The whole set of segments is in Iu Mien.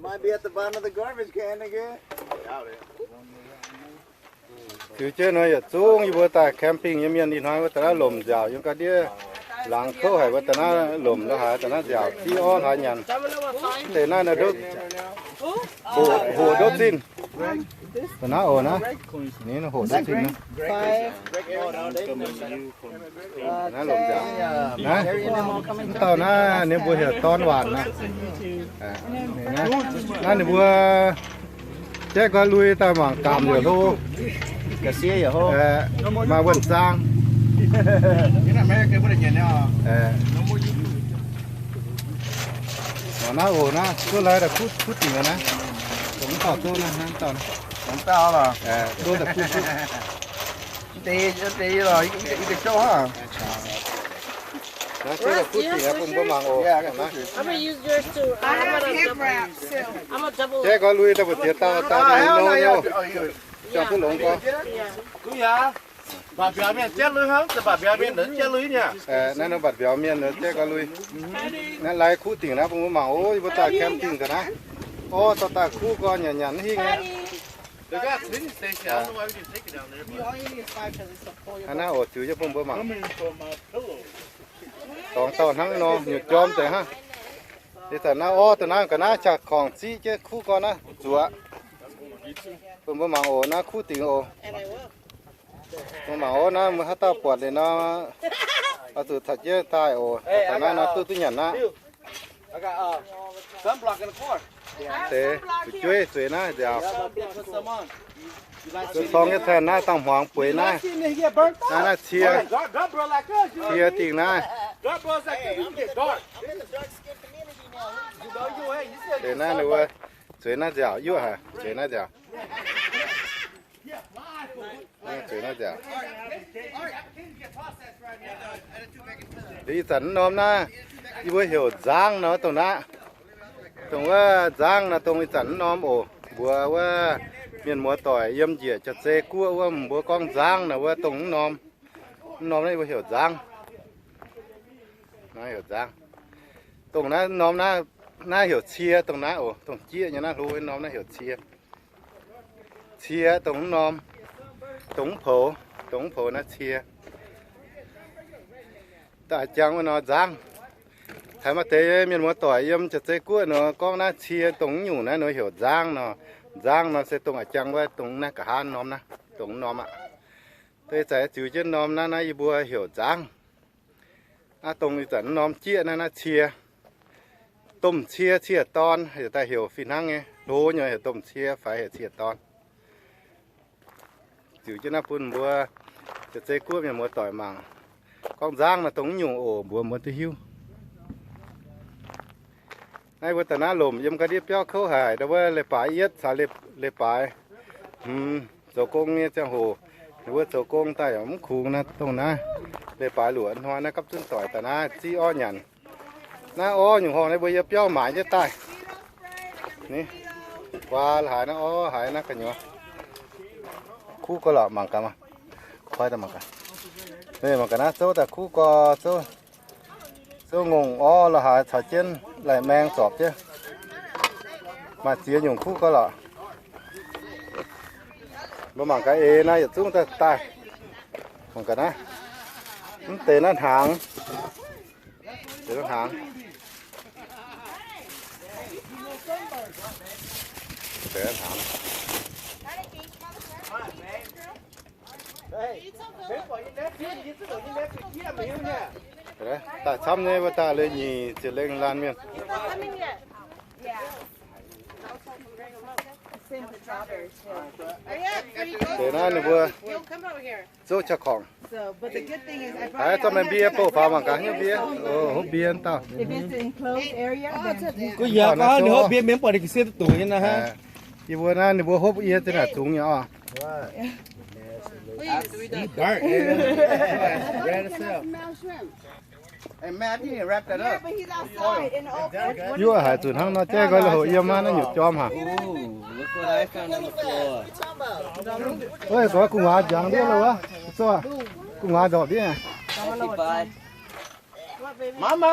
Might be at the bottom of the garbage can again. Doubt it. Ziux jienv nor yietc zungv yie mbuo daaih camping nyei mienh ih hnoi wuov da'naaiv lomc nziaauc yiem ga'ndiev laangz kouv haic wuov da'naaiv lomc lo haaix da'naaiv nziaauc div orv hlaax nyanc. Deix naaiv nor ndov, hoqc ndov zinh. Da'naaiv oc naaiv, ninh hoqc ndov zinh naaiv. Naaiv lomc nziaauc naaiv, mv dauh naaiv ninh mbuo heuc dorn waanc naaiv. Naaiv ninh mbuo jaiv nqoi lui daaih mangc gamh yaac hlo, maaih wuonh zaang. Naaiv oc naaiv, duqv lai daaih kuv dingc naaiv. Dongh mv dauh duqv naaiv, mv dauh, mv dauh, duqv daaih kuv duqv. Naaiv duqv daaih kuv dingc aqv, bun mbuo mangc oc. I'm gonna use yours too. I'm a double. Jaiv nqoi lui daaih mbu'ziex dauh daaih nor nyei oc. Jangx duqv longx gorx. Mbatc mbiauz mienh jaiv lui hnangv, mbatc mbiauz mienh jaiv lui nyei. Naaiv nor mbatc mbiauz mienh jaiv nqoi lui. Naaiv lai kuv dingc naaiv bun mbuo mangc oc, yie mbuo daaih camping daaih naaiv. Orv dorh daaih kuv gorx nyanc nyanc hingh nyei. Hnangv naaiv oc, ziux jienv bun mbuo mangc. Dorngx dauh hnangv nor nyutc jorm deix hnangv. Ih zanc naaiv orv dongh naaiv ga'naaiv qaqv korngc ziqv jienv kuv gorx naaiv zuoqc. Bun mbuo mangc oc, naaiv kuv dingc oc. Mbuo mangc oc, naaiv mbuo haaix dauh buatc liuz nor, oix zuqc taux jienv daaih oc. Taux naaiv nor duqv duqv nyanc aqv. Deix fu'jueiv zueiz naaiv nziaauc. Cong jienv taux naaiv dangh hmuangx bueix naaiv. Naaiv, naaiv cie, cie dingh naaiv. Deix naaiv ninh mbuo zueiz naaiv nziaauc, yuoqv haic, zueiz naaiv nziaauc. Zueiz naaiv nziaauc. Ih zanc mv norm naaiv, yie mbuo heuc nzangv nor dongh naaiv. Dongh wuov nzangv nor dongh ih zanc mv norm oc. Mbuox wuov mienh muoz-doic yiem njiec Jaav-Zei guoqv wuov, mbuo gorngv nzangv nor wuov dongh mv norm. Mv norm naaiv yie mbuo heuc nzangv. Naaiv heuc nzangv. Dongh naaiv mv norm naaiv, naaiv heuc cie, dongh naaiv oc, dongh jieqv nyei naaiv hlo, mv norm naaiv heuc cie. Cie dongh mv norm, dongh mv poux, dongh mv poux naaiv cie. Daaih jangx wuov nor nzangv. Haiz maaih deix mienh muoz-doic yiem Jaav-Zei guoqv nor gorngv naaiv cie dongh mv nyungc naaiv nor heuc nzangv nor. Nzangv nor se dongh a'jang wuov dongh naaiv nqa'haav norm naaiv, dongh mv norm aqv. Deix za'eix ziux jienv norm naaiv, naaiv yie mbuo heuc nzangv. Naaiv dongh ih zanc mv norm jieqv naaiv, naaiv cie. Domh cie, cie dorn, yietc daaih heuc fih hnangv nyei, hlo nyei heuc domh cie fai heuc cie dorn. Ziux jienv naaiv bun mbuo Jaav-Zei guoqv mienh muoz-doic mangc. Gorngv nzangv naaiv dongh mv nyungc oc, mbuox mbuo duqv hiuv. Naaiv mbuo daaih naaiv lomc yiem ga'ndiev biauv kouv haic, ndau wuov leiz-baaix yietv caux leiz-baaix hmz zoux gong nyei ziangh hoc, ninh mbuo zoux gong daaih yaac mv kungx naaiv, dongh naaiv leiz-baaix luoqc hnoi naaiv gapv zunv doic daaih naaiv ziqv orv nyanc. Naaiv orv nyungc horngh naaiv mbuo yiem biauv maaiz jienv daaih. Ni, guaa haaix naaiv orv haaix naaiv gu'nyuoz. Kuv gorx lorqc, mangc gaax, koi daaih mangc gaax. Mangc gaax naaiv zouv daaih kuv gorx, zouv, zouv ngongh orv lo haaix caux jienv lai-maeng zorpc jienv. Maaih ziex nyungc kuv gorx lorqc. Mbuo mangc gaax eix naaiv yietc zungv daaih daaih. Mangc gaax naaiv. Mv deix naaiv hnaangx. Deix naaiv hnaangx. Deix naaiv hnaangx. Daaih camv nyei, mbuo daaih leiz nyic ziepc lengh laanh mienh. Deix naaiv ninh mbuo zouv qaqv korngc. Haiz zorqv meih mbie bouh faaux mangc gaax hnyouv mbie. Hopv mbie dauh. Guv yaac gorngv ninh hopv mbie mienh mv buatc ninh ga'sie duqv dungz nyei naaiv. Yie mbuo naaiv ninh mbuo hopv yie zinh naaic zungx nyei oc. Yuoqv haic zuqc hnangv nor jaiv nqoi lui hoqc yiem naaiv nyutc jorm haic. Ov, gu'nguaaz nziangx ndiev lo wuov, zoh, gu'nguaaz ndorpc ndiev. Mama.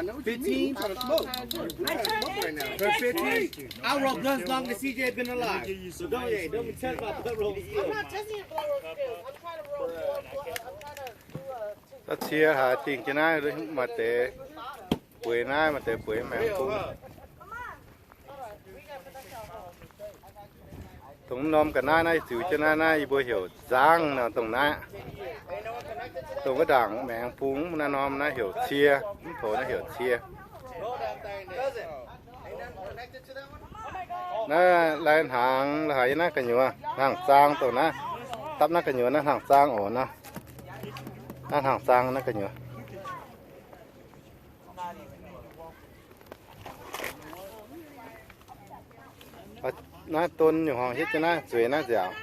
I know what you mean. Fifteen? You trying to smoke. You trying to smoke right now. Verse fifteen. I roll blunts long as C J been alive. So don't, hey, don't be touched by blood rolls. I'm not testing your blood rolls skills. I'm trying to roll more blood. I'm trying to do a Da'cie haiz dingh jienv naaiv, maaih deix bueix naaiv, maaih deix bueix maengx bung. Dongh norm ga'naaiv naaiv ziux jienv naaiv, naaiv yie mbuo heuc nzangv nor, dongh naaiv. Dongh wuov ndaangc maengx bung naaiv norm naaiv heuc cie, mv poux naaiv heuc cie. Naaiv lai hnaangx, lai hnaangx yiem naaiv gu'nyuoz, hnaangx zaang dongh naaiv. Dapv naaiv gu'nyuoz naaiv hnaangx zaang oc. Naaiv hnaangx zaang naaiv gu'nyuoz. Naaiv don nyungc horngh hietv jienv naaiv zueiz naaiv nziaauc.